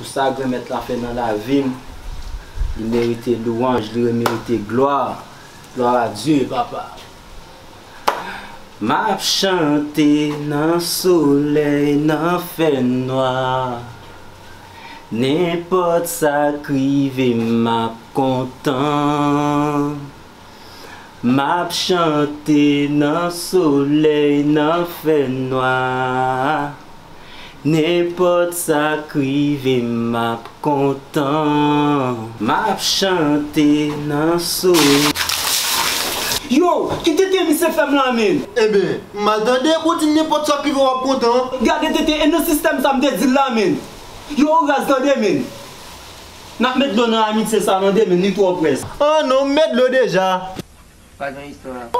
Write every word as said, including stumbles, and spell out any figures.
Sa Granmèt la fè nan lavi m, li merite lwanj, li merite glwa. Gloire à Dieu, papa. M ap chante nan solèy, nan fènwa. Nenpòt sa k rive m, m ap kontan. M ap chante nan solèy, nan fènwa. Nenpòt sa k rive m, m ap kontan. M ap chante nan solèy. Yo, ki tenten misye fè m la, menn? Eben, m al tande pou di nenpòt sa k rive w ap kontan. Gade tenten, e nan sistèm sa m te di l la, menn. Yo, raz, tande, menn. N ap met dlo nan amitye sa, tande, menn, li twò près. Ah non, m met dlo deja. Pa gen istwa.